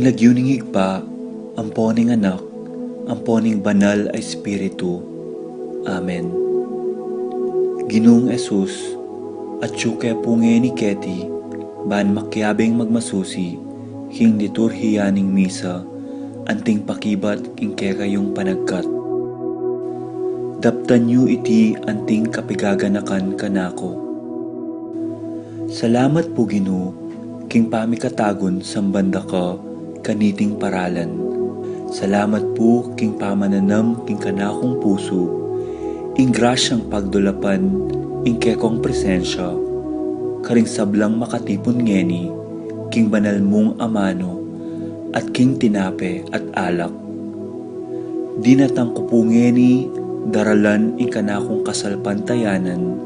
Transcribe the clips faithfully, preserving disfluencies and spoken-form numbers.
Lagyu ning Ibpa, ampo ning Anak, ampo ning Banal a Espiritu. Amen. Ginung Jesus, atyu ke pu ngeni keti, ban makiabing magmasusi king liturhiya ning misa, anting pakibat king kekayung panagkat. Daptan yu iti anting kapigaganakan kanaku. Salamat pu, Ginu, king pamikatagun samban da ka kaniting paralan. Salamat pu king pamananam king kanakung pusu ing grasyang pagdulapan ing kekong presensya karing sablang makatipun ngeni king banal mung amanu at king tinape at alak. Dinatang ku pu ngeni daralan ing kanakung kasalpantayanan,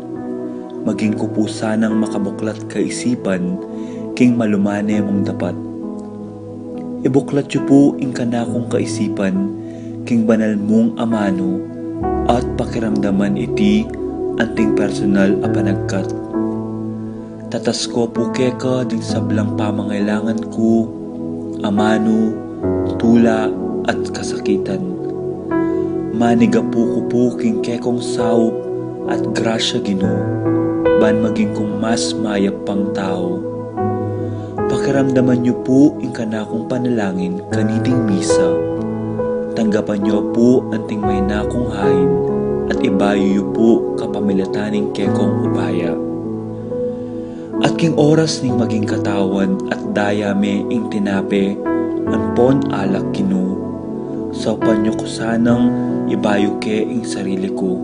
maging ku pu sanang makabuklat kaisipan king malumane mung dapat. Ibuklat yu pu ing kanakung kaisipan king banal mung amanu at pakiramdaman iti anting personal a panagkat. Tatas ku pu keka ding sablang pamangailangan ku, amanu, tula, at kasakitan. Manigapu ku pu king kekong saup at grasya, Ginu, ban maging kung mas mayap pang tau. Pakiramdaman yu pu ing kanakung panalangin kaniting misa. Tanggapan yu pu anting maina kung hain at ibayu yu pu kapamilatan ning kekong upaya. At king oras ning maging katawan at daya me ing tinape ampon alak, Ginu, saupan yu ku sanang ibayu ke ing sarili ku.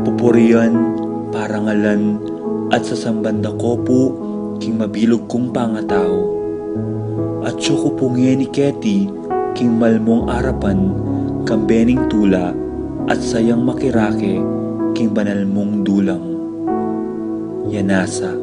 Pupurian, parangalan, at sasamban da ku pu king mabilug kung pangatau. Atyu ku pu ngeni keti king malmung arapan kambe ning tula at sayang makirake king banal mung dulang. Yanasa.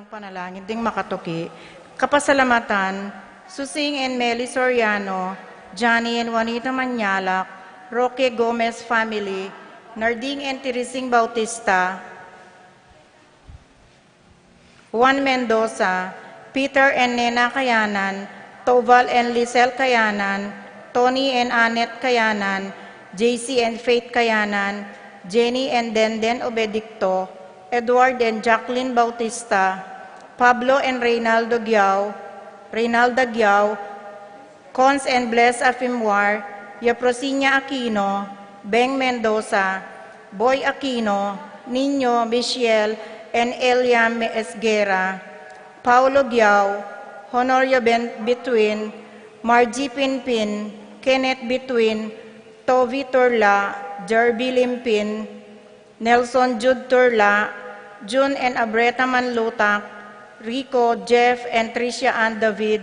Panalangin ding makatuki. Kapasalamatan, Susing and Meli Soriano, Johnny and Juanita Manyalak, Roque Gomez family, Narding and Teresing Bautista, Juan Mendoza, Peter and Nena Kayanan, Toval and Lisel Kayanan, Tony and Annette Kayanan, J C and Faith Kayanan, Jenny and Denden Obedicto, Edward and Jacqueline Bautista, Pablo and Reynaldo Giao, Reynalda Giao, Cons and Bless Afimwar, Yaprosinia Aquino, Beng Mendoza, Boy Aquino, Nino, Michelle, and Eliam Esguerra, Paulo Giao, Honorio Ben Between, Margie Pinpin, Kenneth Between, Tovi Turla, Jerby Limpin, Nelson Jude Turla, Jun and Abreta Manlutak, Rico, Jeff, and Tricia Ann David,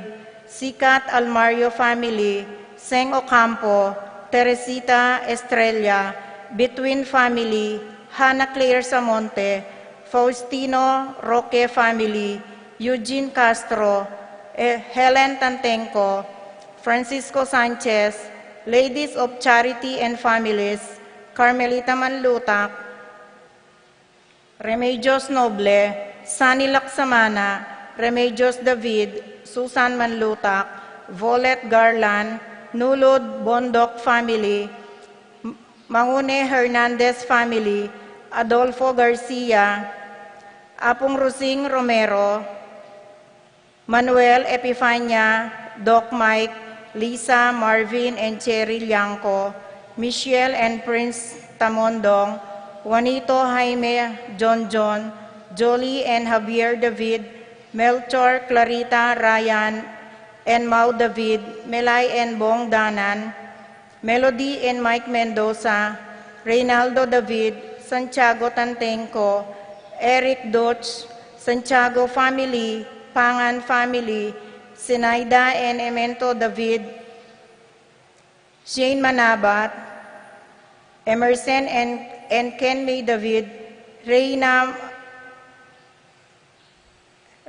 Sikat Almario family, Seng Ocampo, Teresita Estrella, Between family, Hannah Claire Samonte, Faustino Roque family, Eugene Castro, eh, Helen Tantengco, Francisco Sanchez, Ladies of Charity and Families, Carmelita Manlutak, Remedios Noble, Sunny Laksamana, Remedios David, Susan Manlutak, Volet Garland, Nulud Bondoc family, M-, Mangune Hernandez family, Adolfo Garcia, Apung Rusing Romero, Manuel, Epifania, Doc Mike, Lisa, Marvin, and Cherry Liangco, Michelle and Prince Tamondong, Juanito, Jaime, John John, Jolie and Javier David, Melchor, Clarita, Ryan, and Mau David, Melay and Bong Danan, Melody and Mike Mendoza, Reynaldo David, Santiago Tantengco, Eric Dutch, Santiago family, Pangan family, Sinaida and Emento David, Shane Manabat, Emerson and, and Ken May David, Reina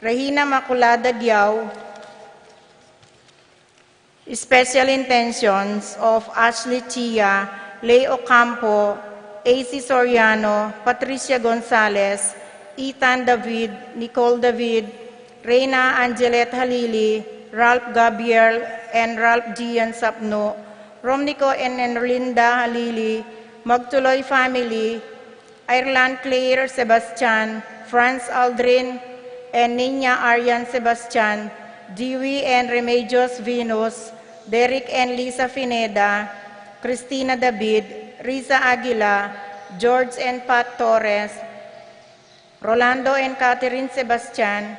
Regina Maculada Giao, Special Intentions of Ashley Chia, Lay Ocampo, A C Soriano, Patricia Gonzalez, Ethan David, Nicole David, Reina Angelet Halili, Ralph Gabriel, and Ralph Gian Sapno, Romnico and Erlinda Halili, Magtuloy family, Ireland Claire Sebastian, Franz Aldrin, and Nina Arian Sebastian, Dewey and Remedios Venus, Derek and Lisa Fineda, Christina David, Risa Aguila, George and Pat Torres, Rolando and Catherine Sebastian,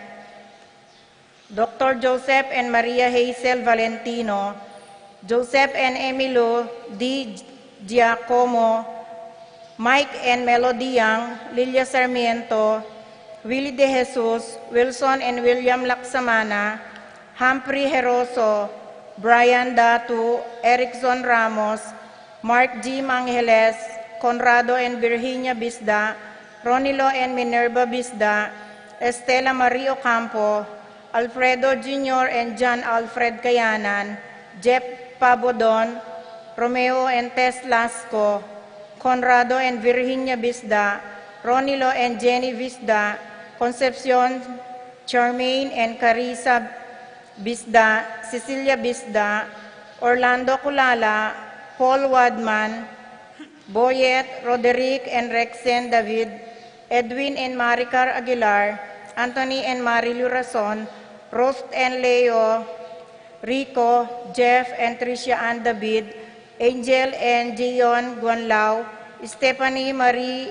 Doctor Joseph and Maria Hazel Valentino, Joseph and Emilio D. Giacomo, Mike and Melody Young, Lilia Sarmiento, Willie De Jesus, Wilson and William Laksamana, Humphrey Heroso, Brian Datu, Erickson Ramos, Mark Jim Angeles, Conrado and Virginia Bisda, Ronilo and Minerva Bisda, Estela Marie Ocampo, Alfredo Junior and John Alfred Kayanan, Jeff Pabodon, Romeo and Tess Lasco, Conrado and Virginia Bisda, Ronilo and Jenny Bisda, Concepcion, Charmaine and Carissa Bisda, Cecilia Bisda, Orlando Culala, Paul Wadman, Boyet, Roderick and Rexen David, Edwin and Maricar Aguilar, Anthony and Marilu Rason, Rost and Leo, Rico, Jeff and Tricia Ann David, Angel and Gion Guanlao, Stephanie Marie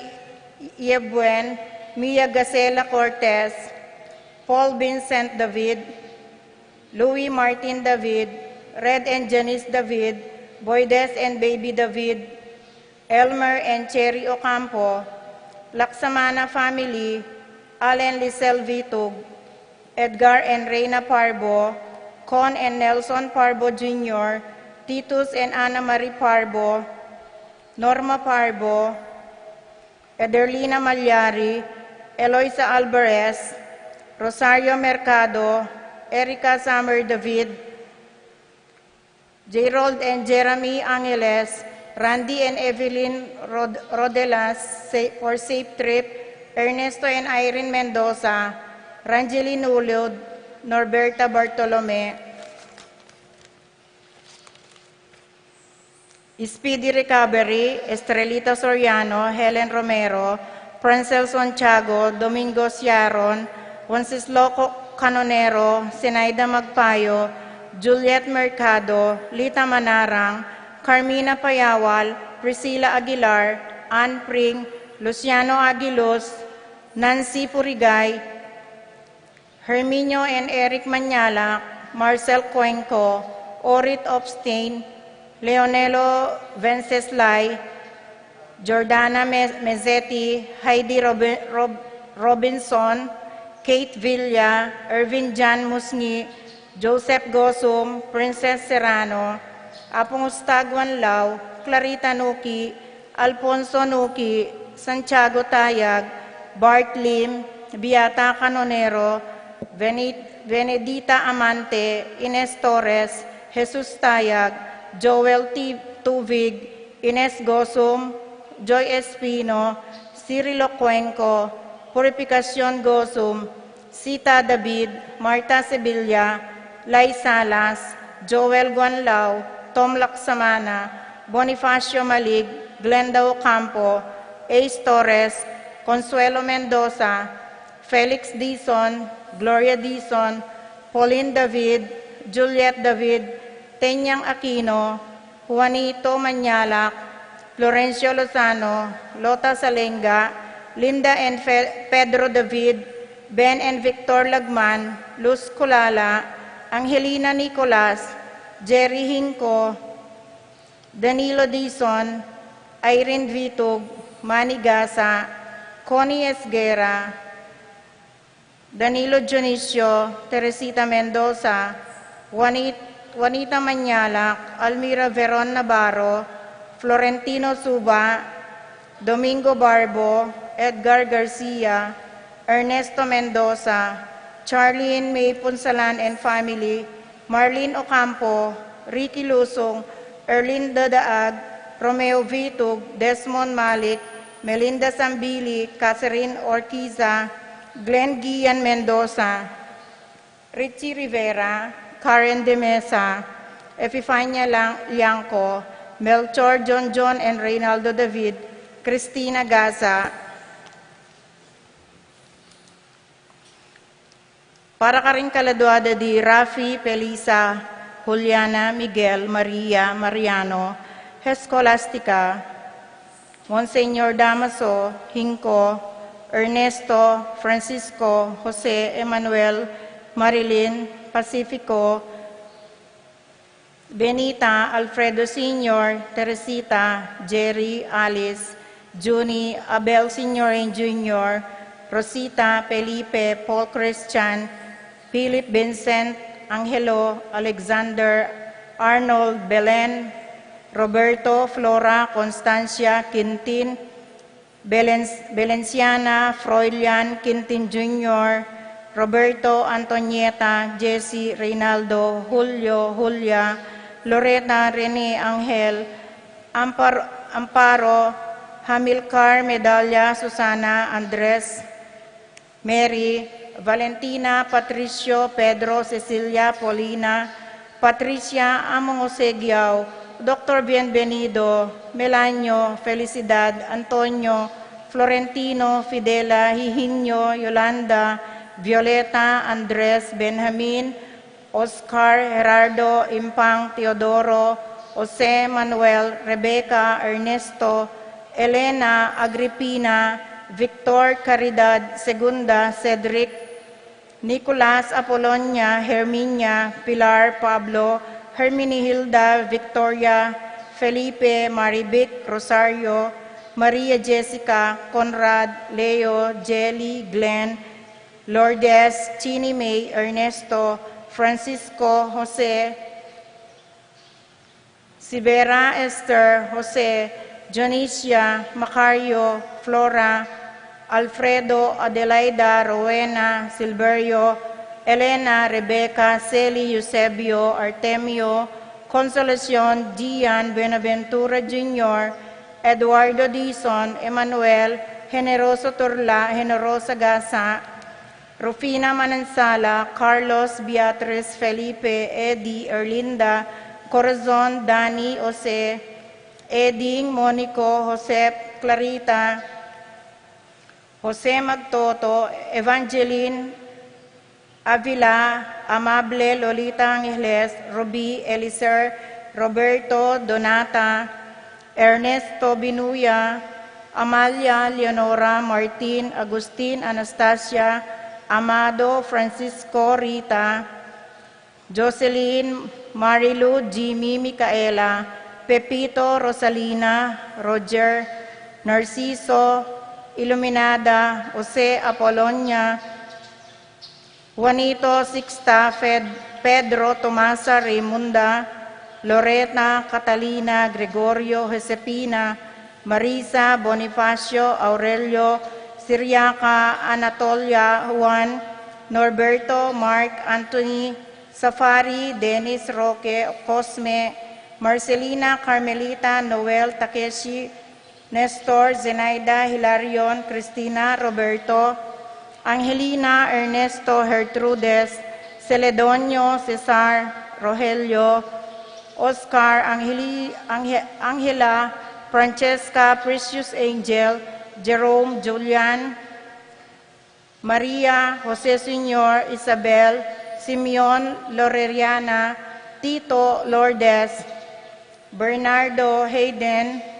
Yebuen, Mia Gacela Cortez, Paul Vincent David, Louis Martin David, Red and Janice David, Boydes and Baby David, Elmer and Cherry Ocampo, Laksamana family, Allen Lisel Vitug, Edgar and Reina Parbo, Con and Nelson Parbo Junior, Titus and Ana Marie Parbo, Norma Parbo, Ederlina Malyari, Eloisa Alvarez, Rosario Mercado, Erica Summer David, Jerold and Jeremy Angeles, Randy and Evelyn Rod- Rodelas sa- for Safe Trip, Ernesto and Irene Mendoza, Rangeline Ulud, Norberta Bartolome, Speedy Recovery, Estrelita Soriano, Helen Romero, Francel Santiago, Domingo Siaron, Wenceslao Co- Canonero, Zenaida Magpayo, Juliet Mercado, Lita Manarang, Carmina Payawal, Priscilla Aguilar, Ann Pring, Luciano Aguiluz, Nancy Purigay, Herminio and Eric Mañala, Marcel Cuenco, Orit Opstein, Leonelo Venceslay, Jordana Me- Mezzetti, Heidi Robi- Rob- Robinson, Kate Villa, Ervin John Musngi, Joseph Gosum, Princess Serrano, Apung Ustaguan Lau, Clarita Nuki, Alfonso Nuki, Santiago Tayag, Bart Lim, Beata Canonero, Veni- Venedita Amante, Ines Torres, Jesus Tayag, Joel T- Tuvig, Ines Gosum, Joy Espino, Cirilo Cuenco, Purificacion Gosum, Sita David, Martha Sevilla, Lai Salas, Joel Guanlao, Tom Laksamana, Bonifacio Malig, Glenda Ocampo, Ace Torres, Consuelo Mendoza, Felix Dizon, Gloria Dizon, Pauline David, Juliet David, Tenyang Aquino, Juanito Mañalac, Florencio Lozano, Lota Salenga, Linda and Fe- Pedro David, Ben and Victor Lagman, Luz Culala, Angelina Nicolas, Jerry Hinco, Danilo Dizon, Irene Vitug, Manny Gasa, Connie Esguerra, Danilo Dionisio, Teresita Mendoza, Juanit- Juanita Mañalac, Almira Veron Navarro, Florentino Suba, Domingo Barbo, Edgar Garcia, Ernesto Mendoza, Charlene May Punsalan and family, Marlene Ocampo, Ricky Lusung, Erlinda Daag, Romeo Vitug, Desmond Malik, Melinda Sambili, Catherine Orquiza, Glenn Gian Mendoza, Richie Rivera, Karen De Mesa, Epifania Lang- Liangco, Melchor John John and Reynaldo David, Christina Gaza, para karing kaladua da di Rafi, Felisa, Juliana, Miguel, Maria, Mariano, Escolastica, Monsignor Damaso, Hinco, Ernesto, Francisco, Jose, Emmanuel, Marilyn, Pacifico, Benita, Alfredo Senior, Teresita, Jerry, Alice, Junie, Abel Senior and Junior, Rosita, Felipe, Paul Christian, Philip Vincent, Angelo, Alexander, Arnold, Belen, Roberto, Flora, Constancia, Quintin, Belen- Belenciana, Froilian, Quintin Junior, Roberto, Antonieta, Jesse, Reynaldo, Julio, Julia, Loreta, Rene, Angel, Ampar- Amparo, Hamilcar, Medalla, Susana, Andres, Mary, Valentina, Patricio, Pedro, Cecilia, Paulina, Patricia, Among Jose Guiao, Doctor Bienvenido, Melanio, Felicidad, Antonio, Florentino, Fidela, Hihinio, Yolanda, Violeta, Andres, Benjamin, Oscar, Gerardo, Impang, Teodoro, Jose, Manuel, Rebecca, Ernesto, Elena, Agripina, Victor, Caridad, Segunda, Cedric, Nicolas, Apolonia, Herminia, Pilar, Pablo, Herminihilda, Victoria, Felipe, Marivic, Rosario, Maria Jessica, Conrad, Leo, Jelly, Glenn, Lourdes, Chini May, Ernesto, Francisco, Jose, Sibera, Esther, Jose, Dionisia, Macario, Flora, Alfredo, Adelaida, Rowena, Silverio, Elena, Rebecca, Celi, Eusebio, Artemio, Consolacion, Gian, Buenaventura Junior, Eduardo Dizon, Emmanuel, Generoso Turla, Generosa Gasa, Rufina Manansala, Carlos, Beatriz, Felipe, Eddie, Erlinda, Corazon, Dani, Jose, Eding, Monico, Josep, Clarita, Jose Magtoto, Evangeline, Avila, Amable, Lolita Angeles, Ruby, Eliser, Roberto, Donata, Ernesto, Binuya, Amalia, Leonora, Martin, Agustin, Anastasia, Amado, Francisco, Rita, Jocelyn, Marilu, Jimmy, Micaela, Pepito, Rosalina, Roger, Narciso, Iluminada, Jose, Apolonia, Juanito, Sixta, Fed-, Pedro, Tomasa, Raymunda, Lorena, Catalina, Gregorio, Josefina, Marisa, Bonifacio, Aurelio, Siriaca, Anatolia, Juan, Norberto, Mark, Anthony, Safari, Dennis, Roque, Cosme, Marcelina, Carmelita, Noel, Takeshi, Nestor, Zenaida, Hilarion, Cristina, Roberto, Angelina, Ernesto, Gertrudes, Celedonio, Cesar, Rogelio, Oscar, Angeli-, Ange-, Angela, Francesca, Precious Angel, Jerome, Julian, Maria, Jose Senior, Isabel, Simeon, Loreriana, Tito, Lourdes, Bernardo, Hayden,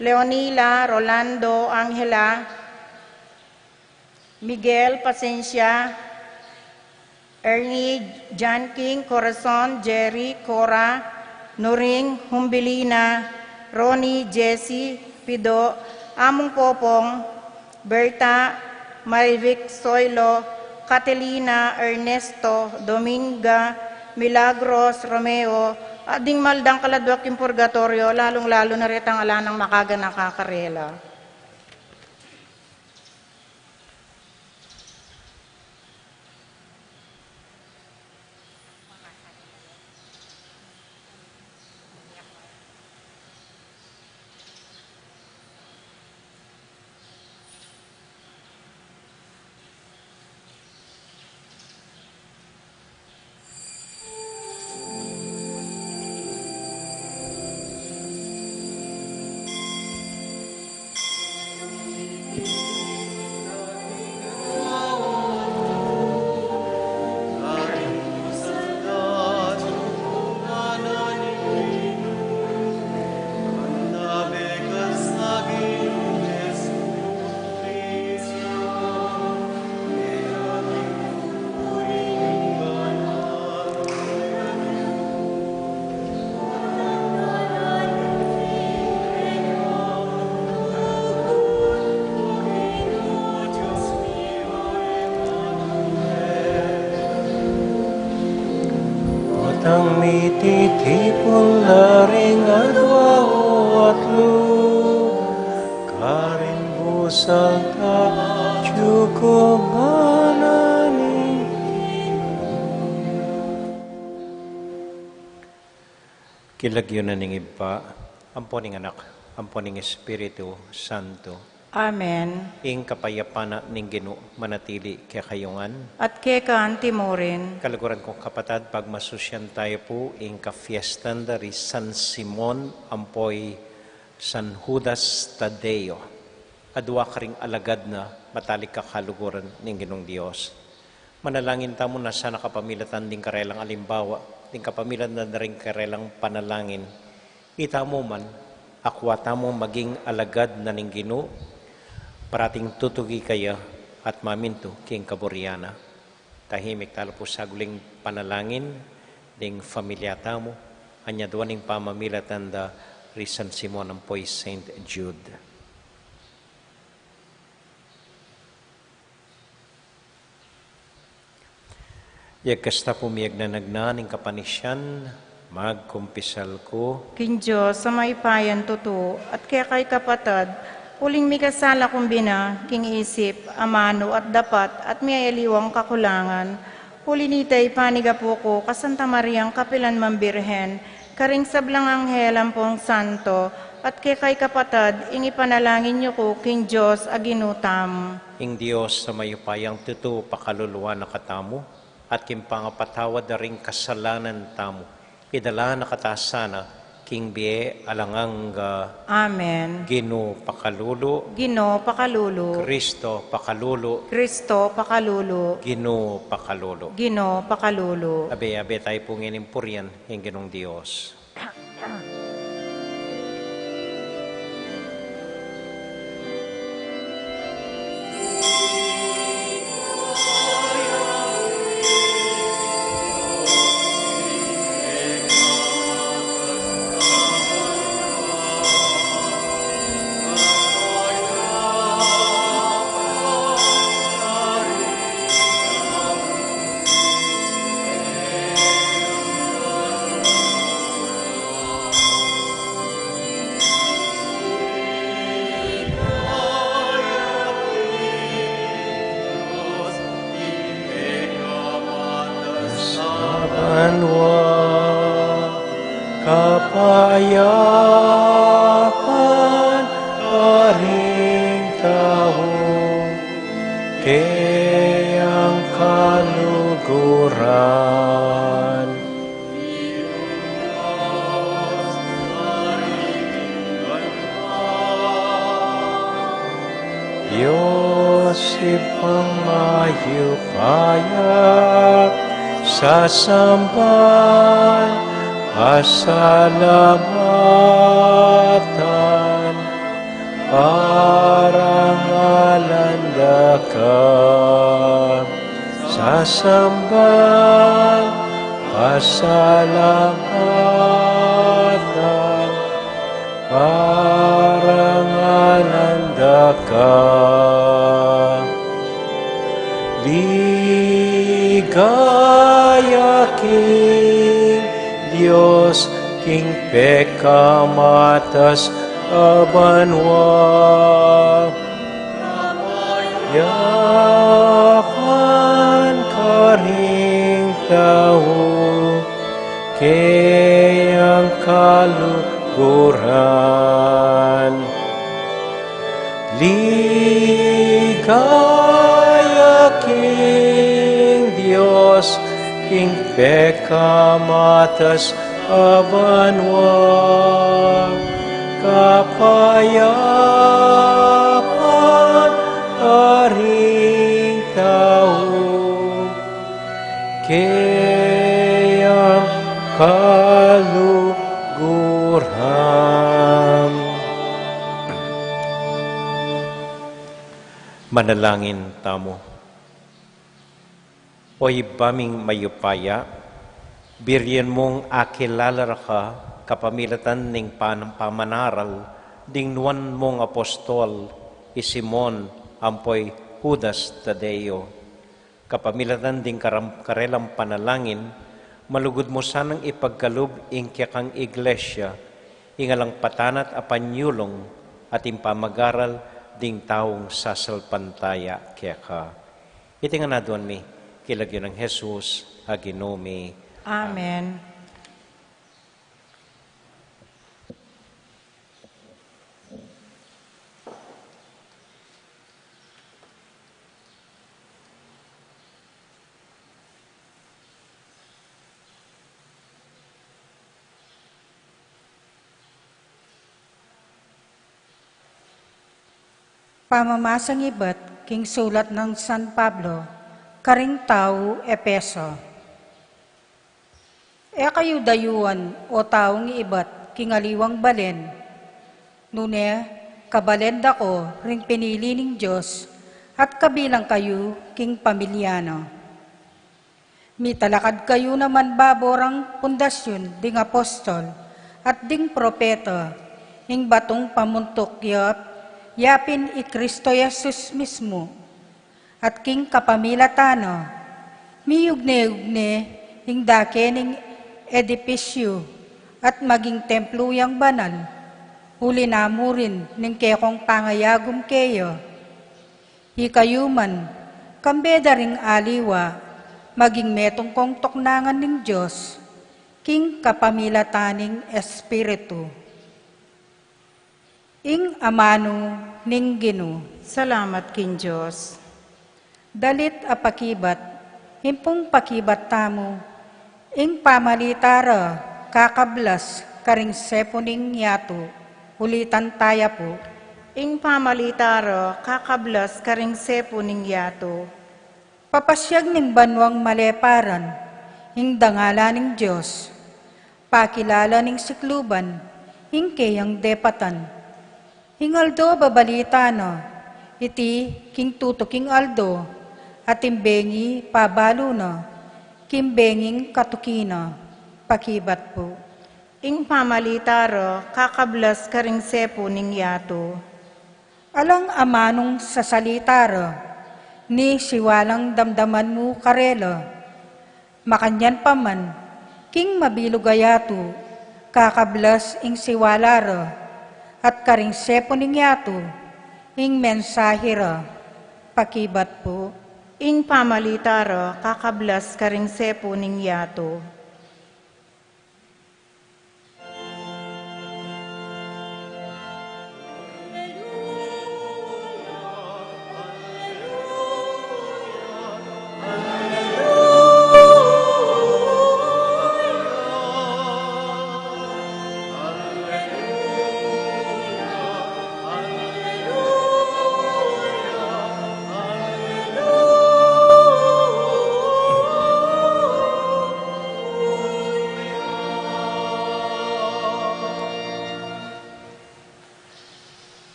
Leonila, Rolando, Angela, Miguel, Pasensia, Ernie, John King, Corazon, Jerry, Cora, Nuring, Humbilina, Ronnie, Jesse, Pido, Among Popong, Berta, Marivic, Soilo, Catalina, Ernesto, Dominga, Milagros, Romeo, at ding maldang kaladwa king purgatoryo, lalung-lalu na retang ala nang makaganaka karela. Otang mititipun la ring adua o atlu, karing busal ta jukubanan ning King lagyu na ning Ibpa, ampo ning Anak, ampo ning Espiritu Santo. Amen. Ing kapayapan na ning Ginu manatili kekayu ngan. At keka anti mu rin. Kaluguran kung kapatad, pagmasusyan tayu pu ing kafiestan da ri San Simon ampo i San Judas Tadeo. Adua karing alagad na matalik a kaluguran ning Ginung Dios. Manalangin tamu na sana kapamilatan ding karelang alimbawa, ding kapamilatan da ring karelang panalangin, itamu man, akua tamu maging alagad na ning Ginu, parating tutugi kaya at mamintu king kaburian na. Tahimik talu pu saguli ing panalangin ding familia tamu, anyadua ning pamamilatan da ri San Simon ampo i Saint Jude. Yagkas ta pu miyagnanagnan ing kapanisian, magkumpisal ku. King Dios a mayupayang tutu, at kekay kapatad, Uling mikasala kung bina, king isip, amanu at dapat, at miyayaliwang kakulangan. Uli nita ipanigapu ku ka Santa Mariang kapilan man Birhen, karing sablang anghel ampong santo, at kekay kapatad, ing ipanalangin yu ku king Dios a Ginu tamu. Ing Dios a mayupayang tutu pakaluluan na katamu, at king pangapatawad da ring kasalanan tamu, idala na kata sana king bie alang angga. Amen. Ginu pakalulu. Ginu pakalulu. Kristo pakalulu. Kristo pakalulu. Ginu pakalulu. Ginu pakalulu. Abe, abe tayu pu ngening purian ing Ginung Dios. Sa banua, kapayapan karing tau, keyang kaluguran. Dios Ibpang mayupaya, sasamban, pasalamatan, parangalan da ka. Sasamban, pasalamatan, parangalan da ka. Ligaya king Dios, king pekamatas a banua. Yapan karing tau, keyang kaluguran. Ligaya king Dios, king pekamatas a banua, kapayapan karing tau, keyang kaluguran. Manalangin tamu. O Ibpa ming mayupaya, birian mung akilala ra ka kapamilatan ning pan-, pamanaral ding nuan mung apostol, i Simon ampo i Judas Tadeo. Kapamilatan ding karam-, karelang panalangin, malugud mu sanang ipagkalub ing kekang iglesia, ing alang patanat a panyulung at ing pamagaral ding taung sasalpantaya keka. Iti ngan aduan mi, king lagyu nang Jesus a Ginu mi. Amen. Pamamasang ibat king sulat nang San Pablo karing taung Efeso. E kayu dayuan o taung ibat king aliwang balen, nune kabalen da ko ring pinili ning Dios at kabilang kayu king pamilya na. Mitalakad kayu naman babo rang pundasyun ding apostol at ding propeta, ing batung pamuntuk ya, ya pin i Kristo Jesus mismu. At king kapamilatan na, miyugne-ugne ing dake ning edipisyu at maging templu yang banal, Uli na mu rin ning kekong pangayagum keya, ikayu man, kambe da ring aliwa, maging metung kong tuknangan ning Dios, king kapamilatan ning Espiritu. Ing amanu ning Ginu. Salamat king Dios. Dalit a pakibat, ing pung pakibat tamu, ing pamalita ra kakablas karing sepu ning yatu, ulitan taya pu. Ing pamalita ra kakablas karing sepu ning yatu. Papasyag ning banuang maleparan, ing dangalan ning Dios. Pakilala ning sikluban, ing keyang depatan. Ing aldo babalita na, iti king tutuking aldo, at ing bengi pabalu na, king benging katuki na, pakibat pu. Ing pamalita ra kakablas karing sepu ning yatu. Alang amanung sasalita ra, ni siwalang damdaman mu karela. Makanyan pa man, king mabilug a yatu, kakablas ing siwala ra, at karing sepu ning yatu, ing mensahe ra, pakibat pu. Ing pamalita ra kakablas karing sepu ning yatu.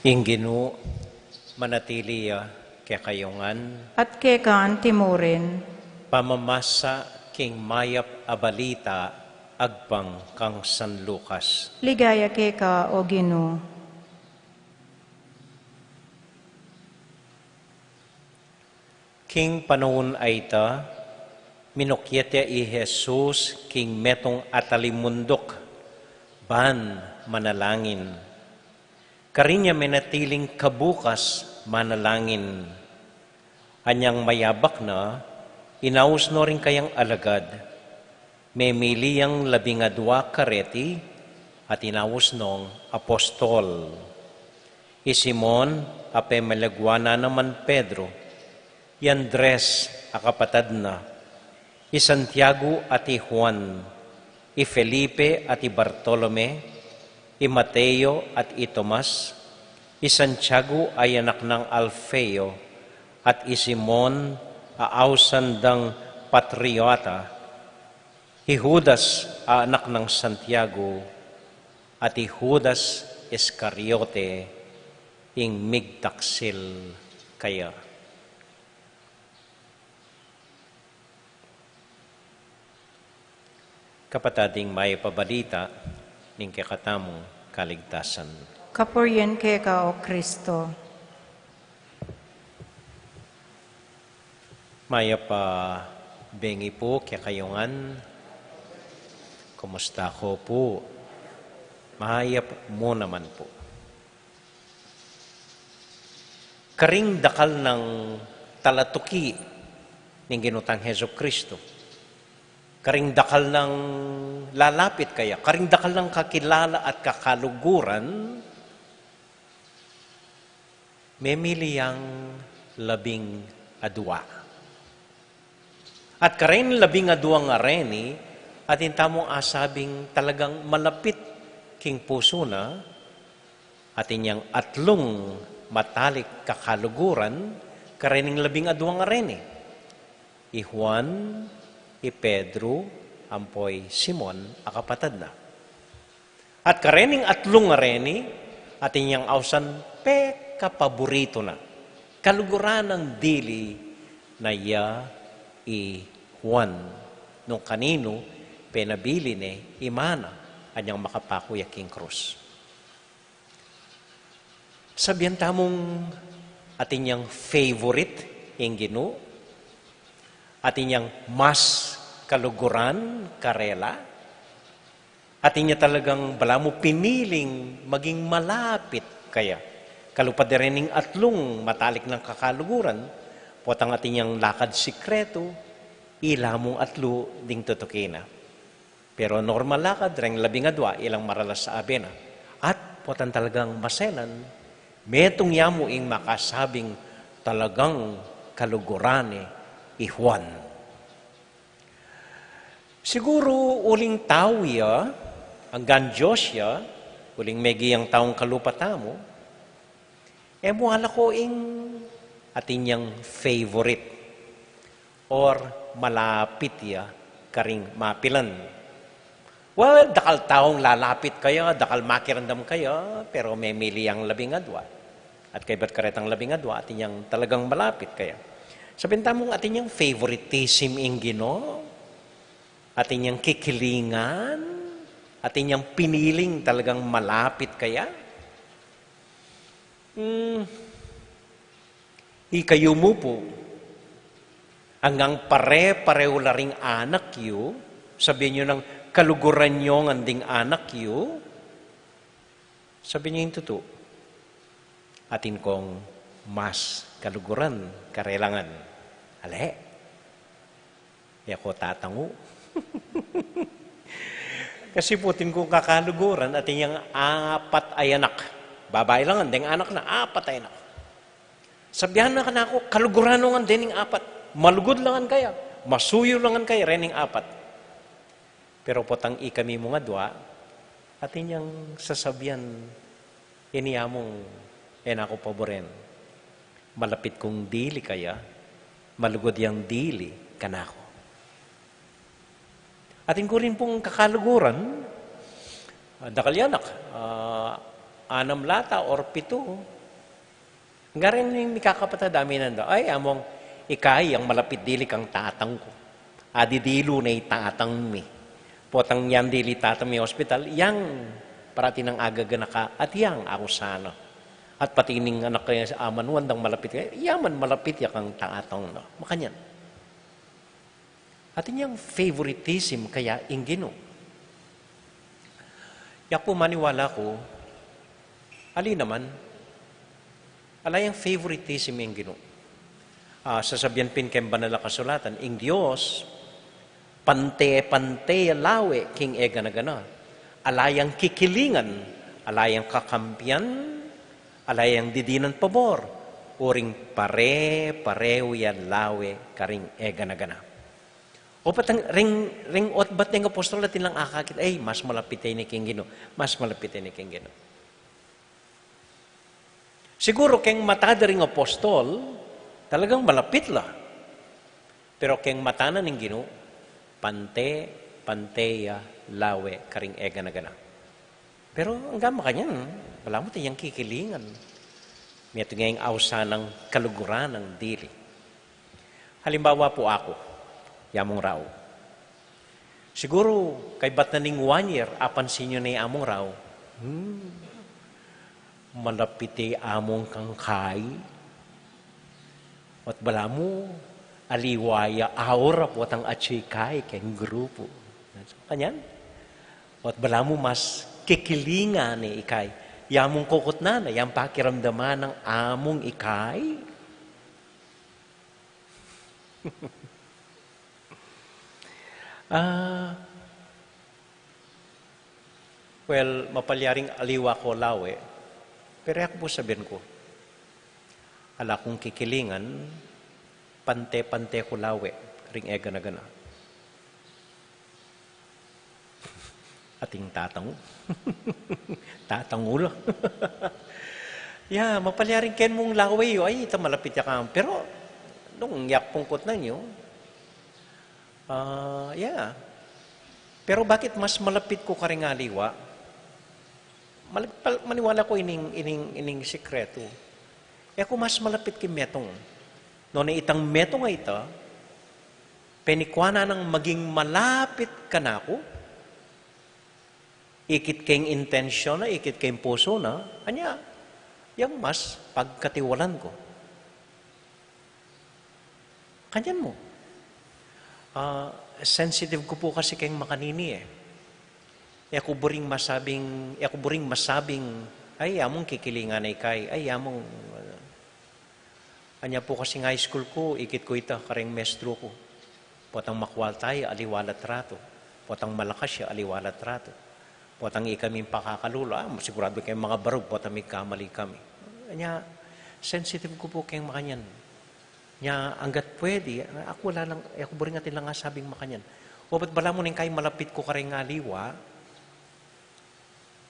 Ing Ginu manatili ya kekayu ngan. At keka anti mu rin. Pamamasa king mayap a balita agpang kang San Lucas. Ligaya keka, O Ginu. King panaun a ita, minukyat ya i Jesus king metung a talimunduk ban manalangin. Karin ya menatiling kabukas manalangin. Anyang mayabak na, inaus no ring kayang alagad. Memili yang labing adua kareti at inaus nong apostol. I Simon a pemelaguan na naman Pedro, i Andres a kapatad na, i Santiago at i Juan, i Felipe at i Bartolome, i Mateo at i Tomas, i Santiago a anak nang Alfeo, at i Simon a ausan dang Patriota, i Judas a anak nang Santiago, at i Judas Iscariote, ing migtaksil kaya. Kapatad, ing mayap a balita ning kekatamung kaligtasan. Kapurian keka, O Kristo. Mayap a bengi pu kekayu ngan. Kumusta ko pu? Mayap mu naman pu. Karing dakal nang talatuki ning Ginu tang Jesucristo, karing dakal nang lalapit kaya, karing dakal nang kakilala at kakaluguran, memili yang labing adua. At karing labing adua a reni, atin tamung asabing talagang malapit king pusu na, atin yang atlung matalik kakaluguran, karening labing adua a reni. I Juan, i Pedro, ampo i Simon a kapatad na. At karening atlung a reni, atin yang ausan pekapaburitu na. Kaluguran nang dili na ya i Juan, nung kaninu penabili ne i mana anyang makapaku ya king krus. Sabian tamung atin yang favorite ing Ginu, atin yang mas kaluguran karela, Atin ya talagang balamu piniling maging malapit kaya. Kalupa de rening atlung matalik nang kakaluguran, potang atin yang lakad sikretu, ila mung atlu ding tutuki na. Pero normal lakad, reng labing adua, ilang maralas a abe na. At potang talagang maselan, metung ya mu ing makasabing talagang kaluguran ne i Juan. Siguru uling tau ya, anggang Dios ya, uling meging taung kalupa tamu, e mu ala ko ing atin yang favorite or malapit ya karing mapilan. Well, dakal taung lalapit kaya, dakal makiramdam kaya, pero memili yang labing adua. At kaybat karetang labing adua, atin yang talagang malapit kaya. Sabyan tamung atin yang favoritism ing Ginu, atin yang kikilingan, atin yang piniling talagang malapit kaya. Hmm, ikayu mu pu, anggang pare-parehu la ring anak yu, sabyan yu nang kaluguran yu ngan ding anak yu, sabyan yu ing tutu. Atin kong mas kaluguran karela ngan. Ale? E ko tatangu. Kasi pu atin kong kakaluguran, atin yang apat a anak. Babai la ngan, deng anak na, apat a anak. Sabyan na kanaku, kaluguran no ngan dening apat. Malugud la ngan kaya, masuyu la ngan kaya rening apat. Pero potang ikami mung adua, atin yang sasabyan, ini amung e na ku paboren. Malapit kung dili kaya, malugud yang dili kanaku. Atin ku rin pung kakaluguran, ah, dakal ya anak, ah, anam la ata or pitu. Ngara ning mikakapatad, aminan da, ay, among ika yang malapit dili kang tatang ku. Adidilu ne i tatang mi. Potang yang dili tatang mi hospital, yang parati nang agaganaka, at yang aku sana. At pati ning anak kaya sa amanuan dang malapit kaya, ya man malapit ya kang tatang na. Makanyan. Atin yang favoritism kaya ing Ginu. Yak pu maniwala ku, ali naman, ala yang favoritism ing Ginu. Ah, sasabyan pin keng Banal a Kasulatan, ing Dios, pante-pante ya lawe king e gana-gana. Ala yang kikilingan, ala yang kakampian, ala yang didinan pabor, uling pare-parehu ya lawe karing e gana-gana. O patang ring, ring otbat ning apostol atin lang akakit, ay, mas malapit ya ini king Ginu, mas malapit ya ini king Ginu. Siguru keng mata da ring apostol, talagang malapit la. Pero keng mata na ning Ginu, pante, pante ya lawe karing e gana-gana. Pero anggang makanyan, balamu atin yang kikilingan. Metung ya ing ausan nang kaluguran nang dili. Halimbawa pu aku, ya mung rau. Siguru, kaybat na ning one year, apansin yu ne i amung rau. Hmm. Malapit ya i amung kang kai. At balamu, aliwa ya aura potang atyu i kai keng grupu. Kanyan? At balamu mas kikilingan ne i kai. Ya mung kukutnan na, yang pakiramdaman nang amung i kai. Ah, well, mapalyaring aliwa ko lawe, pero aku pu sabyan ku, ala kung kikilingan, pante-pante ku lawe ring e gana-gana. Ating tatangu. Tatangu la. Ya, mapalyaring ken mung lawe yu, ay, ita malapit ya kang. Pero, nung yak pung kutnan yu, ah, ya. Pero bakit mas malapit ku karing aliwa? Mal-, pal-, maniwala ku ining, ining, ining sikretu. E ku mas malapit king metung. Nune itang metung a ita, penikua na nang maging malapit kanaku, ikit keng intensyon na, ikit keng pusu na, anya, yang mas pagkatiwalan ku. Kanyan mu. Ah, sensitive ku pu kasi keng makanini e. E ku buring masabing, e ku buring masabing, "Ay, among kikilingan na ika, ay, among," anya pu kasing high school ku, ikit ku ita kareng mestro ku. Potang makwalta ya, aliwa la tratu. Potang malakas ya, aliwa la tratu. Potang ikaming pakakalulu, ah, siguradu keng mangabarug, potang migkamali kami. Anya, sensitive ku pu keng makanyan. Nya, anggat pwede, aku la lang, e ku buring atin lang asabing makanyan. Obat balamu neng kay malapit ku kareng aliwa,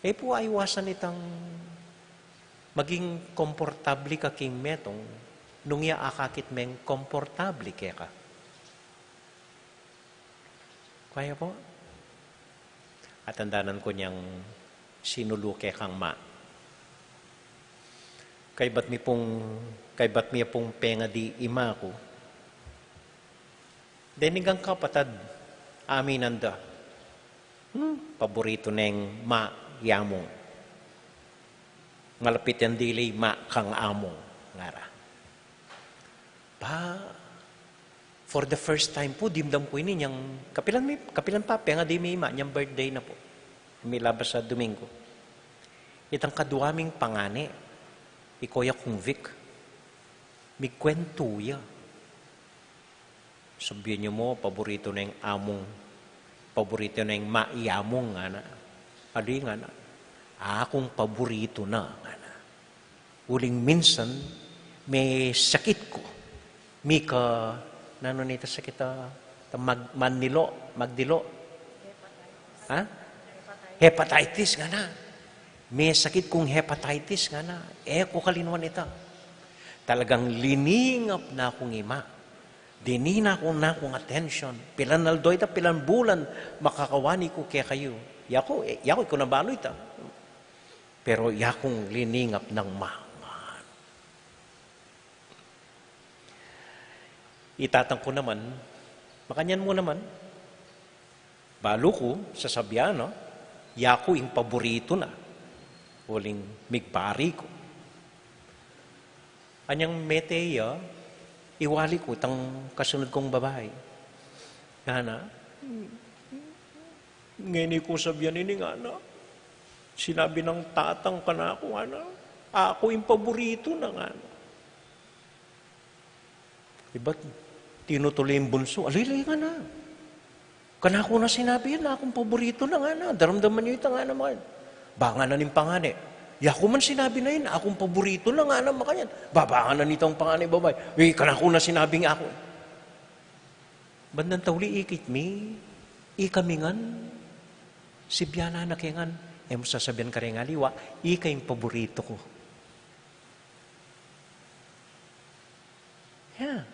e pu aiwasan itang maging komportable ka king metung, nung ya akakit meng komportable keka. Kaya po, atandanan ku nyang sinulu kekang ma. Kaybat mi pung, kaybat mi pung pengadi i ma ku. Deni ngang kapatad, aminan da. Hmm, paboritu neng ma i amung. Malapit yang dili ma kang amung, ngara. Pa, for the first time pu, dimdam ku ini nyang, kapilan mi, kapilan pa, pengadi mi i ma, nyang birthday na pu. Milabas a Domingo. Itang kadua ming pangane, i Koya kung Vic. Migkwentu ya. Sabian yu mu, paboritu neng amung, paboritu neng ma i amung, ngana. Ali, ngana. Akung paboritu na, ngana. Uling minsan, me sakit ku. Mika, nanu nita sakit a, ta mag-, manilo, magdilo. Ha? Hepatitis, ngana. Me sakit kung hepatitis, ngana. E ku kalinuan ita. Talagang liningap na kung i ma. Deni na kung, na kung atensyon. Pilan aldo ita, pilan bulan, makakawani ku kekayu. Yaku, e, yaku, e ku na balu ita. Pero yakung liningap nang ma. I tatang ku naman, makanyan mu naman. Balu ku, sasabian na, yaku ing paboritu na. Uling migbari ku. Anyang mete ya, iwali ku itang kasunud kung babai. Ngana, ngeni ku sabian ini, ngana. Sinabi nang tatang kanaku, ngana, aku ing paboritu na, ngana. Ibat, tinutuli ing bunsu, alili, ngana. Kanaku na sinabi yan, akung paboritu na, ngana. Daramdaman yu ita, ngana, man. Ba, ngana ning pangane. Yaku man sinabi na yan, akung paboritu na, ngana, makanyan. Ba, ba, ngana nitang pangane babai. E, kanaku na sinabing aku. Bandang tauli ikit mi, ikami ngan, sibianan na ke ngan, e mu sasabian kareng aliwa, ika ing paboritu ku. Ya.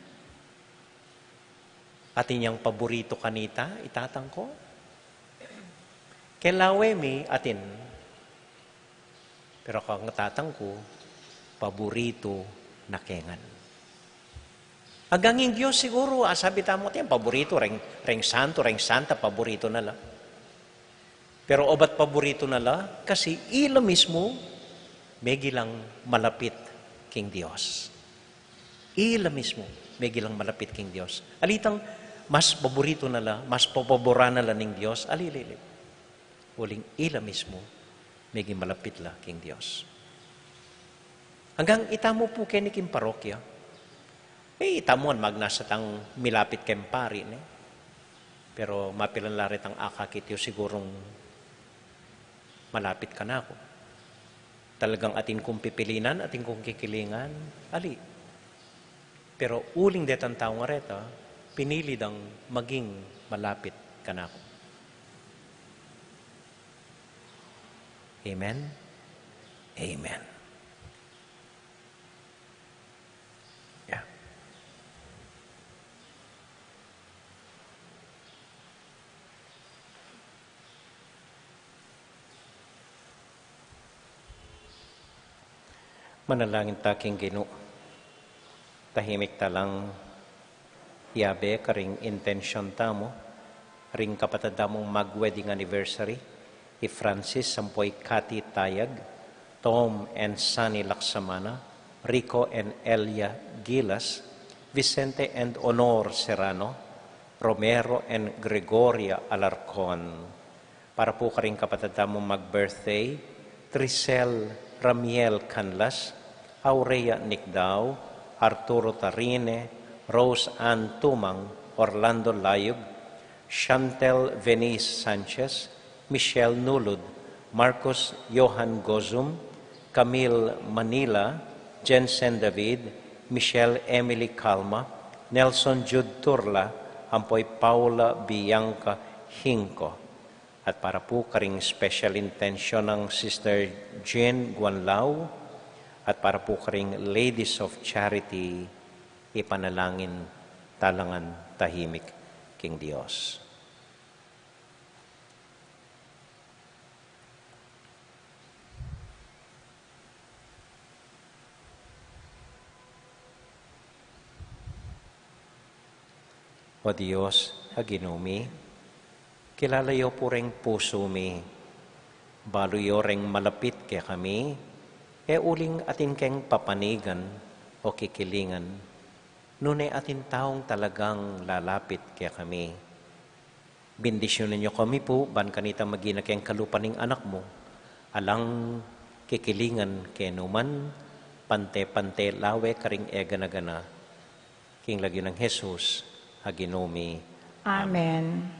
Atin yang paboritu kanita, i tatang ku. Kelawe mi, atin. Pero kang tatang ku, paboritu na ke ngan. Anggang ing Dios siguru, asabi tamu, atin, paboritu, reng, reng santu, reng santa, paboritu na la. Pero obat paboritu na la, kasi ila mismu, megilang malapit king Dios. Ila mismu, megilang malapit king Dios. Alitang, mas paboritu na la, mas papaboran na la ning Dios, alilili. Uling ila mismu, meging malapit la king Dios. Anggang itamu pu keni king parokya. E, itamu ngan magnasa tang milapit keng pari, ne? Pero mapilan la retang akakit yu sigurung malapit kanaku. Talagang atin kung pipilinan, atin kung kikilingan, ali. Pero uling detang tau nga reta, pinili dang maging malapit kanaku. Amen? Amen. Yeah. Manalangin ta king Ginu. Tahimik ta lang yabe karing intensyon tamu, ring kapatad tamung mag-wedding anniversary, i Francis ampo i Cathy Tayag, Tom and Sunny Laksamana, Rico and Elia Gilas, Vicente and Honor Serrano, Romero and Gregoria Alarcon. Para pu karing kapatad tamung mag-birthday, Trisel Ramiel Canlas, Aurea Nicdao, Arturo Tarine, Rose Ann Tumang, Orlando Layug, Chantel Venice Sanchez, Michelle Nulud, Marcos Johan Gozum, Camille Manila, Jensen David, Michelle Emily Calma, Nelson Jude Turla, ampoy Paula Bianca Hinco. At para pu karing special intention nang Sister Jane Guanlao, at para pu karing Ladies of Charity, ipanalangin talangan tahimik king Dios. O Dios, a Ginu mi, kilala yo pu reng pusu mi, balu yo reng malapit kekami, e uling atin keng papanigan o kikilingan, nune atin taung talagang lalapit kekami. Bendisyunan yu kami pu, ban kanita maging keng kalupa ning Anak mu, alang kikilingan kenu man, pante-pante lawe karing e gana-gana. King lagyu nang Jesus a Ginu mi. Amen.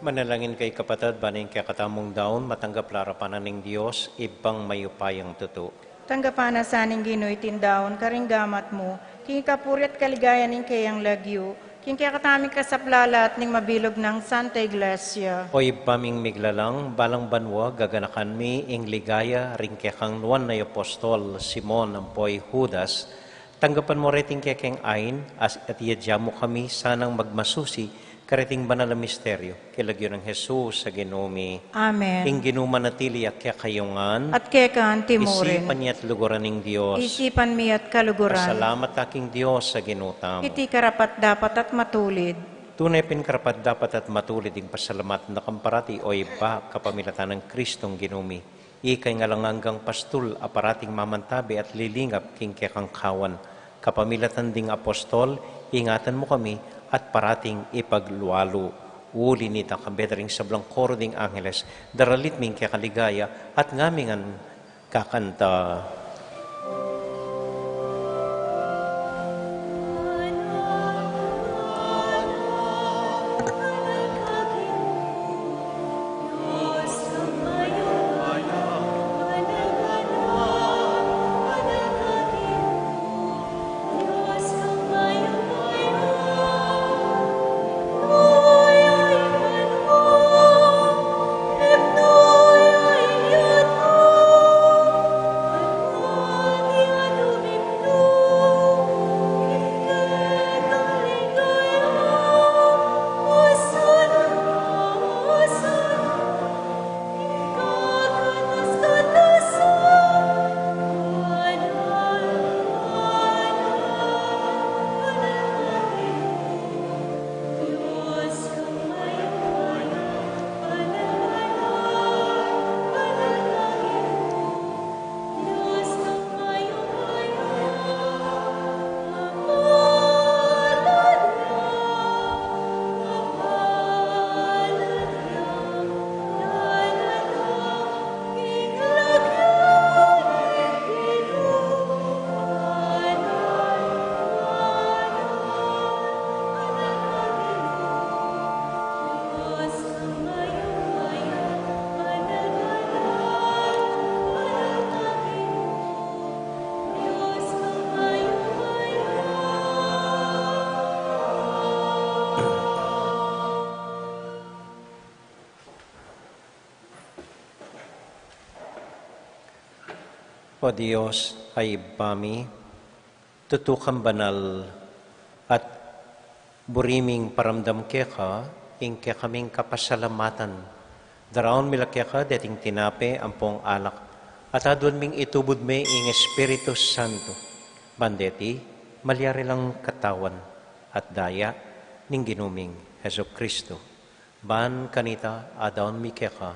Manalangin kayu kapatad, ban ing kekatamung daun matanggap la arapan na ning Dios, Ibpang mayupayang tutu. Tanggapan na sa ning Ginu iting daun karing gamat mu, king kapurian at kaligayan ning keyang lagyu, king kekatamung kasaplalan at ning mabilug nang Santa Iglesia. O Ibpa ming miglalang, balang banua gaganakan mi ing ligaya ring kekang nuan a apostol Simon ampo i Judas, tanggapan mu reting kekeng ain, at iadya mu kami sanang magmasusi kareting banal a misteryu, king lagyu nang Jesus a Ginu mi. Amen. Ing Ginu manatili ya kekayu ngan. At keka anti mu rin. Isipan ya at luguran ning Dios. Isipan mi at kaluguran. Pasalamat ta king Dios a Ginu tamu. Iti karapat-dapat at matulid. Tune pin karapat-dapat at matulid ing pasalamatan da ka parati, o Ibpa, kapamilatan nang Kristong Ginu mi. Ika ing alang anggang pastul a parating mamantabe at lilingap king kekang kawan. Kapamilatan ding apostol, ingatan mu kami at parating ipaglualu. Uli nita, kambe da ring sablang koro ding angeles, daralit mi ing keka ligaya at ngami ngan kakanta. O Dios a Ibpa mi, tutu kang banal, at buri ming paramdam keka ing kekaming kapasalamatan. Daraun mi la keka deting tinape ampong alak, at aduan ming itubud me ing Espiritu Santo, ban deti malyari lang katawan at daya ning Ginu ming Jesucristo. Ban kanita adaun mi keka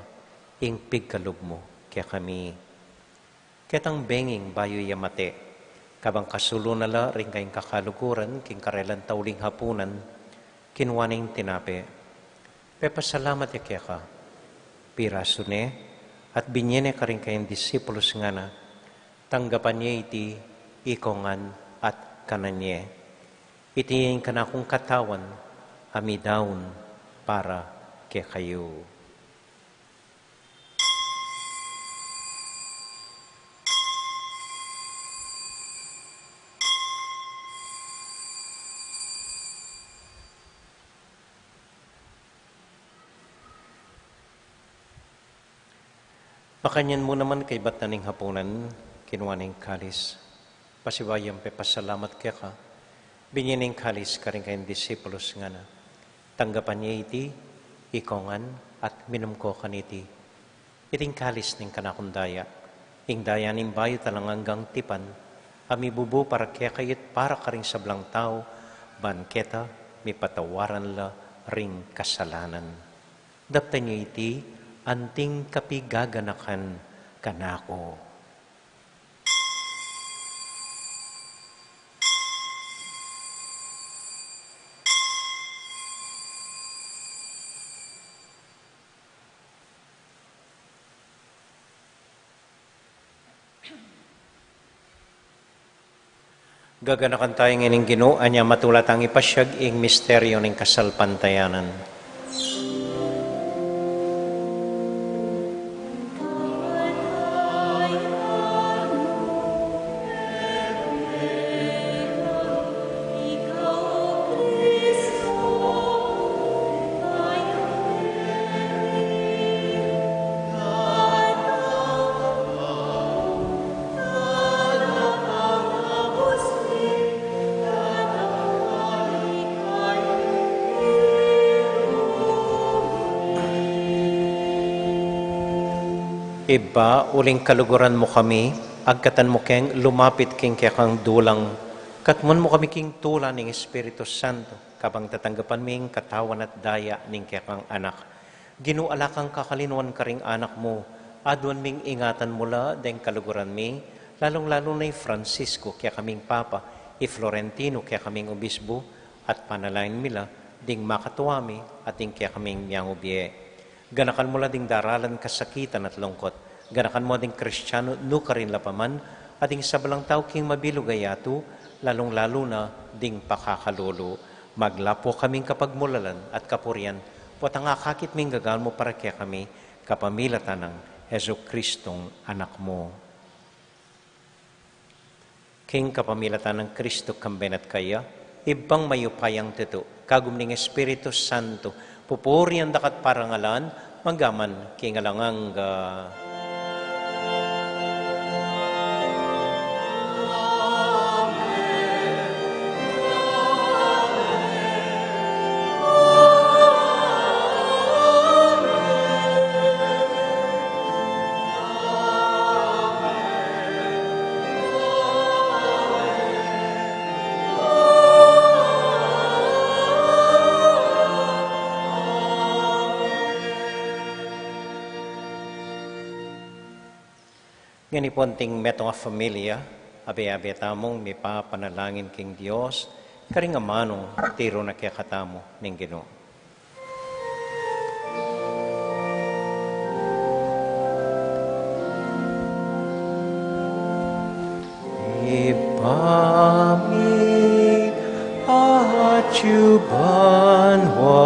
ing pigkalub mu kekami. Ketang benging bayu ya mate, kabang kasulu na la ring kayang kakaluguran king karelang tauling hapunan, kinua ne ing tinape, pepasalamat ya keka, pirasu ne, at binye ne karing kayang disipulus, ngana, tanggapan ye iti ikong ngan at kanan ye. Iti ing kanakung katawan a midaun para kekayu. Makanyan mu naman kaybat na ning hapunan, kinua ne ing kalis. Pasibayu yang pepasalamat keka, binye ne ing kalis karing kayang disipulus, ngana, tanggapan ye iti ikong ngan at minum ko kaniti. Iti ing kalis ning kanakung daya, ing daya ning bayu at alang anggang tipan, a mibubu para kekayu at para karing sablang tau, ban keta mipatawaran la ring kasalanan. Daptan ye iti anting kapigaganakan kanaku. Gaganakan taya ing Ginu, anya matula tang ipasyag ing misteryu ning kasalpantayanan. Ibpa, uling kaluguran mu kami, agkatan mu keng lumapit king kekang dulang, katmuan mu kami king tula ning Espiritu Santo, kabang tatanggapan mi ing katawan at daya ning kekang Anak. Ginu, ala kang kakalinuan karing anak mu, aduan ming ingatan mu la deng kaluguran mi, lalung-lalu na i Francisco, kekaming Papa, i Florentino, kekaming Obisbu, at panalangin mi la ding makatua mi at ding kekaming miangubie. Ganakan mu la ding daralan kasakitan at lungkot. Ganakan mu ding Kristianu nukarin la pa man, at ding sablang tau king mabilug a yatu, lalung-lalu na ding pakakalulu. Maglapu kaming kapagmulalan at kapurian, potang akakit ming gagawan mu para kekami, kapamilatan nang Jesucristong Anak mu. King kapamilatan nang Kristo, kambe na at kaya, Ibpang mayupayang tutu, kagum ning Espiritu Santo, pupurian da ka at parangalan, mangga man king alang angga. Ngeni pu, anting metung a familia, abe-abe tamung mipapanalangin king Dios, karing amanung tiru na kekatamu ning Ginu. Ibpa mi, atyu ka banua,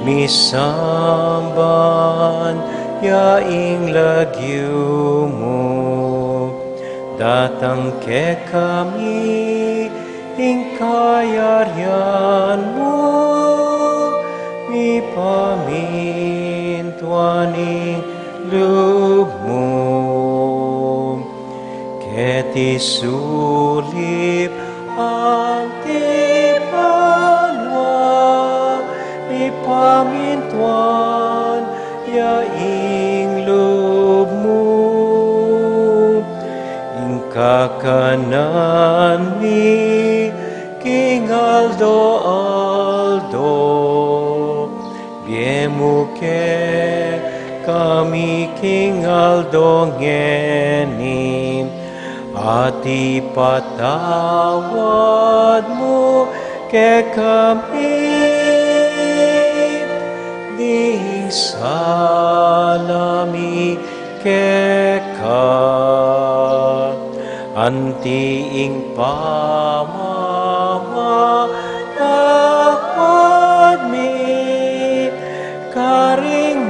misamban ya ing lagyu mu, datang kekami ing kayarian mu, mipamintuan ing lub mu. Isulip anti banua, ipamintuan ya ing lub mu. Ing kakanan mi king aldo-aldo, ibie mu kekami king aldo ngeni, at ipatawad mu kekami ding sala mi keka, anti ing pamamatawad mi karing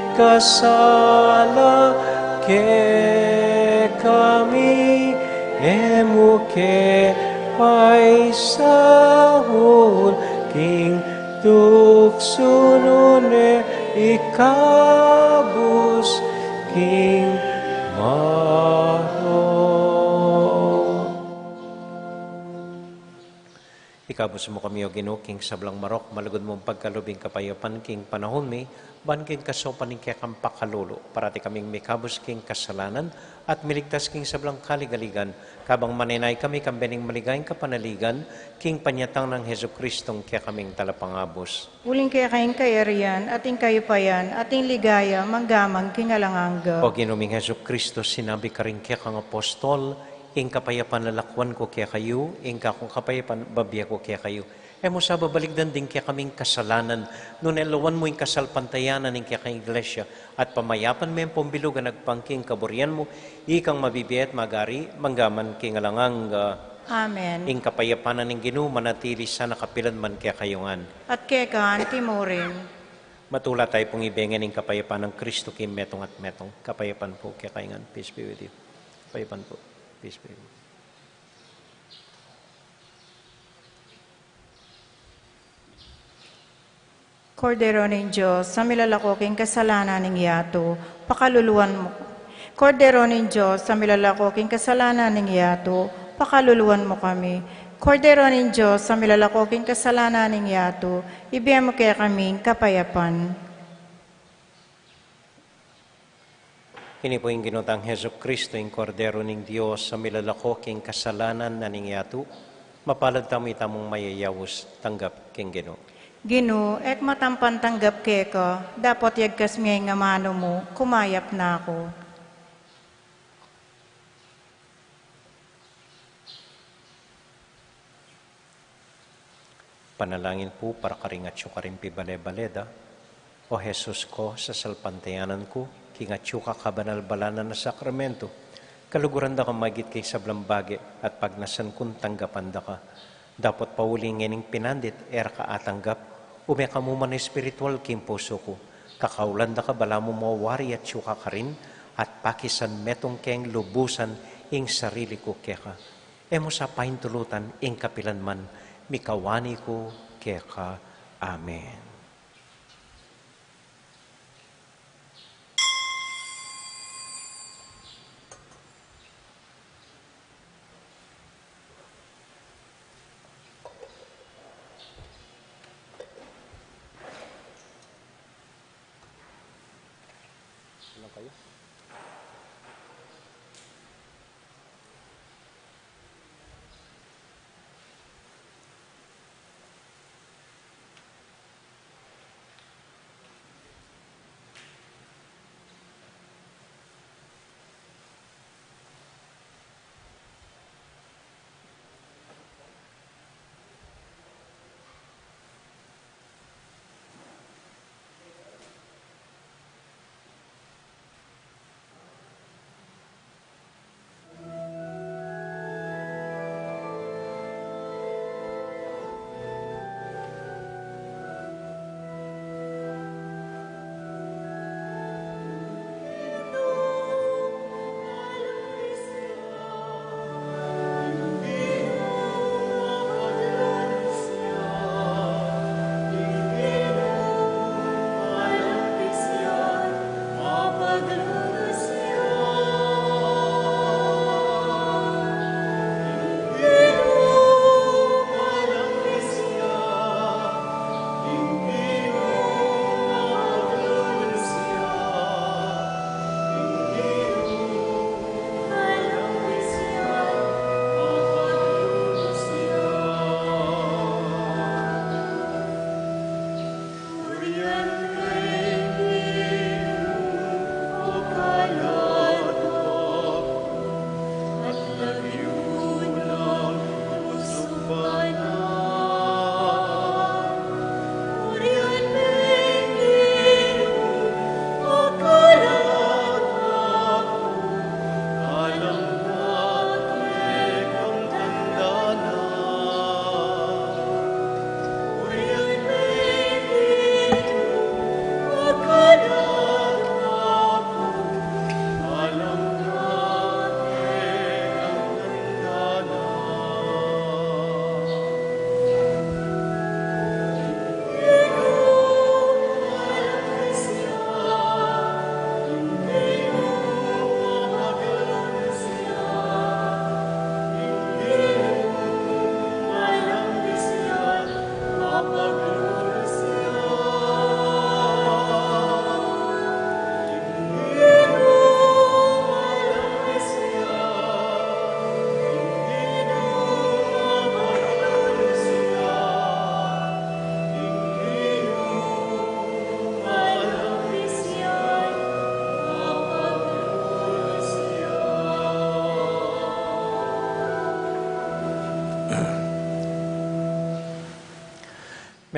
mikasala kekami, e mu ke paisaul king tuksu, nune ikabus king marok. Ikabus mu kami, O Ginu, king sablang marok, malugud mung pagkalub ing kapayapan king panaun mi, ban king kasaupan ning kekang pakalulu, parati kaming mikabus king kasalanan, at miligtas king sablang kaligaligan, kabang manenaya kami kambe ning maligayang kapanaligan, king panyatang nang Jesucristong kekaming Talapangabus. Uling keka ing kayarian, at ing kayupayan, at ing ligaya, mangga man king alang angga. O Ginu ming Jesucristo, sinabi karing kekang apostol, ing kapayapan lalakwan ku kekayu, ing kakung kapayapan babie ku kekayu. E mu sa babaligdan ding kekaming kasalanan, nune lawan mu ing kasalpantayanan ning kekang Iglesia, at pamayapan me ampong bilug a agpang king kaburian mu, ikang mabibie at mag-ari, mangga man king alang angga. Amen. Ing kapayapan na ning Ginu manatili sana kapilan man kekayu ngan. At keka anti murin. Matula tayu pung ibie ngan ing kapayapan nang Kristo king metung at metung. Kapayapan pu kekayu ngan. Peace be with you. Kapayapan pu. Peace be with you. Kordero ning Dios, a milalako king kasalanan ning yatu, pakaluluan mu. Kordero ning Dios, a milalako king kasalanan ning yatu, pakaluluan mu kami. Kordero ning Dios, a milalako king kasalanan ning yatu, ibie mu kekami ing kapayapan. Ini pu ing Ginu tang Jesucristo, ing Kordero ning Dios, a milalako king kasalanan na ning yatu. Mapalad tamu itamung mayayaus tanggap king Ginu. Ginu, e ku matampan tanggap keka, dapot yagkas me ing amanu mu, kumayap na ku. Panalangin pu para karing atyu karing pibale-bale da. O Jesus ku, sasalpantayanan ku king atyu ka kabanal-balanan a sakramento, kaluguran da ka magit king sablang bage at pagnasan kung tanggapan da ka. Dapot pauli ngening pinandit e ra ka atanggap, ume ka mu man espiritual king pusu ku. Kakaulan da ka balamu mawari atyu ka karin, at pakisan metung keng lubusan ing sarili ku keka. E mu sa paintulutan ing kapilan man, mikawani ku keka. Amen.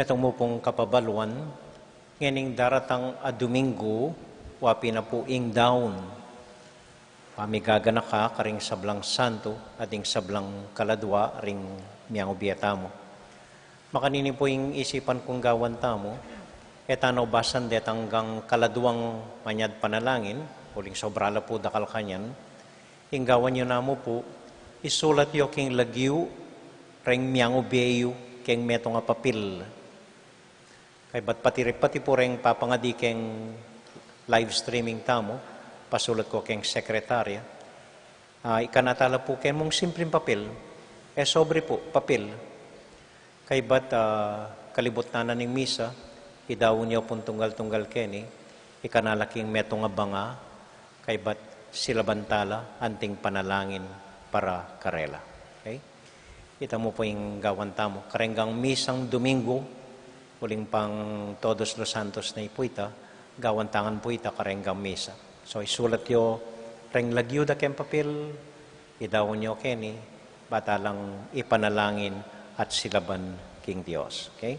Itang mu pung kapabaluan, ngening daratang a Domingo, wa pin na pu ing daun. Pamigaganaka karing sablang santo, at ing sablang kaladua ring miangubie tamu. Makanini pu ing isipan kung gawan tamu, e ta naubasan detang kaladwang manyad panalangin, uling sobra la pu dakal kanyan, ing gawan yu namu pu, isulat yu king lagyu, reng miangubie yu, keng metung a papil. Kaybat pati, pati pu reng papangadi keng live streaming tamu, pasulat ko keng sekretarya. Ah, ikanatala pu keng mung simpling papil, e sobre pu, papil. Kaybat, ah, kalibut na ning misa, idaun yu pung tunggal-tunggal keni, ikanala king metung a banga, kaybat silaban tala anting panalangin para karela. Okay? Ita mu pu ing gawan tamu. Kareng misang Domingo, uling pang Todos los Santos na pu ita, gawan tangan pu ita kareng misa. So, isulat yu reng lagyu da keng papil, idaun yu keni, bata lang ipanalangin at silaban king Dios. Okay?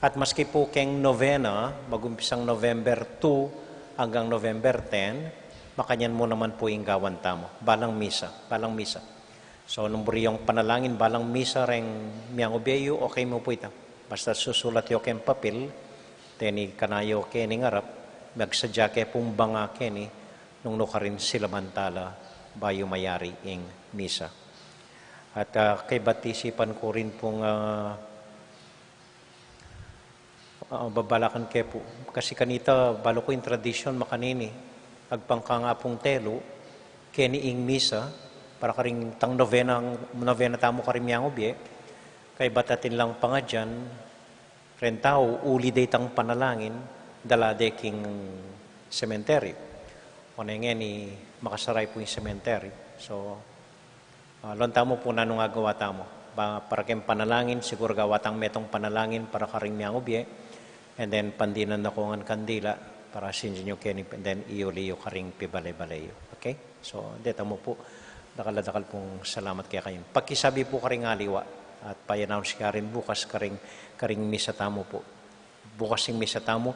At maski pu keng novena, magumpisang November two hanggang November ten, makanyan mu naman pu ing gawan tamu. Balang misa, balang misa. So, nung buri yung panalangin, balang misa reng miangubie yu, okay mu pu ita. Basta susulat yu keng papil, teni kanayu keni ngarap, magsadya ke pung banga keni, nung nukarin silaban tala, bayu mayari ing misa. At, ah, kaybat isipan ku rin pung, ah, ah, babalakan ke pu. Kasi kanita, balu ku ing tradisyon makanini, agpang kang Apung Telu, keni ing misa, para karing tang novena, novena tamu karing miangubie, kaybat atin lang pangadyan, reng tau, uli de itang panalangin, dala de king sementeryo. O, ngeni, makasaray pu ing sementeryo. So, ah, lawan tamu pu nanu ing agawa tamu. Ba, para keng panalangin, siguru gawa tang metung panalangin para karing miangubie. And then, pandinan na ku ngan kandila, para sindian yu keni, and then, iuli yu karing pibale-bale yu. Okay? So, deta mu pu, dakal a dakal pung salamat kekayu. Pakisabi pu karing aliwa, at pa-announce ke rin bukas karing, karing misa tamu pu. Bukas ing misa tamu,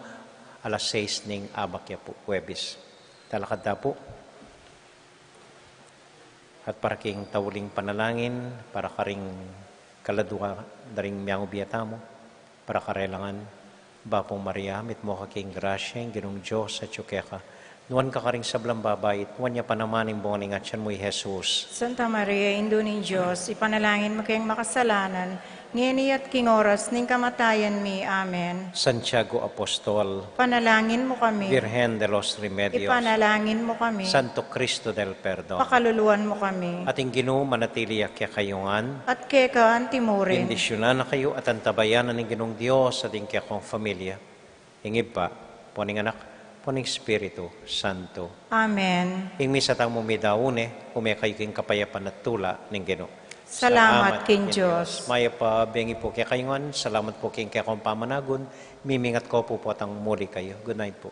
alas sais ning abak ya pu, Huwebes. Talakad ta pu. At para king tauling panalangin, para karing kaladua da ring miangubie tamu, para karela ngan, Bapu Maria, mitmu ka king grasya, ing Ginung Dios atyu keka. Nuan ka karing sablang babai, at nuan ya pa naman ing bunga ning atyan mu, i Jesus. Santa Maria, Indu ning Dios, ipanalangin mu keng makasalanan, ngeni at king oras ning kamatayan mi. Amen. Santiago Apostol, panalangin mu kami. Virgen de los Remedios, ipanalangin mu kami. Santo Cristo del Perdon, pakaluluan mu kami. At ing Ginu manatili ya kekayu ngan. At keka antimurin. Bendisyunan na kayu at antabayanan ning Ginung Dios at ing kekong familia. Ing Ibpa, ampo ning Anak, ampo ning Espiritu Santo. Amen. Ing misa tamu midaun ne, ume kayu king kapayapan at tula ning Ginu. Salamat king Dios. Mayap a bengi pu kekayu ngan, salamat pu king kekong pamanagun, mimingat ko pu potang muli kayu. Good night pu.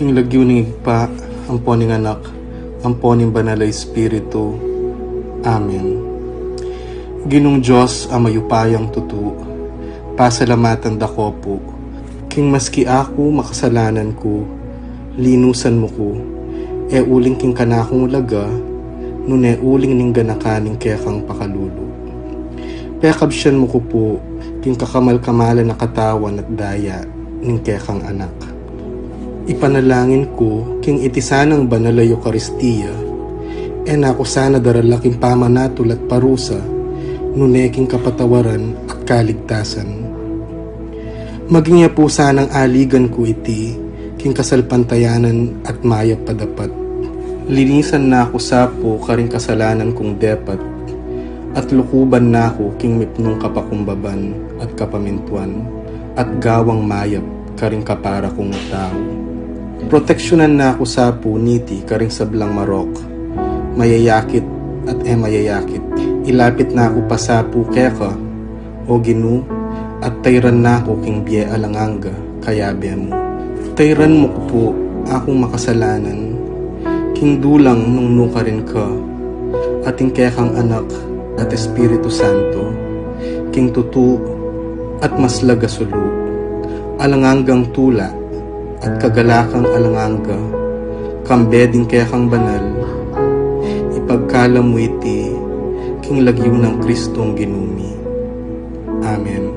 King lagyu ning Ibpa, ampo ning Anak, ampo ning Banal a Espiritu. Amen. Ginung Dios a mayupayang tutu, pasalamatan da ka pu, king maski aku makasalanan ku, linusan mu ku, e uling king kanakung laga, nune uling ning ganakan ning kekang pakalulu. Pekabsian mu ku pu, king kakamal-kamalan a katawan at daya ning kekang Anak. Ipanalangin ku, king iti sanang banal a Eukaristia, e na ku sana darala king pamanatul at parusa, nune king kapatawaran at kaligtasan. Maging ya pu sanang aligan ku iti, king kasalpantayanan at mayap a dapat. Linisan na ku sa pu karing kasalanan kung depat, at lukuban na ku king mipnung kapakumbaban at kapamintuan, at gawang mayap karing kapara kung tau. Proteksyunan na ku sa pu niti karing sablang marok, mayayakit at e mayayakit. Ilapit na ku pa sa pu keka, O Ginu, at tayran na ku king bie alang angga, kayabe mu. Tayran mu ku pu akung makasalanan, king dulang nung nukarin ka, at ing kekang Anak at Espiritu Santo, king tutu at maslag a sulu, alang anggang tula at kagalakang alang angga, kambe ding kekang banal, ipagkalam mu iti, king lagyu nang Kristong Ginu mi. Amen.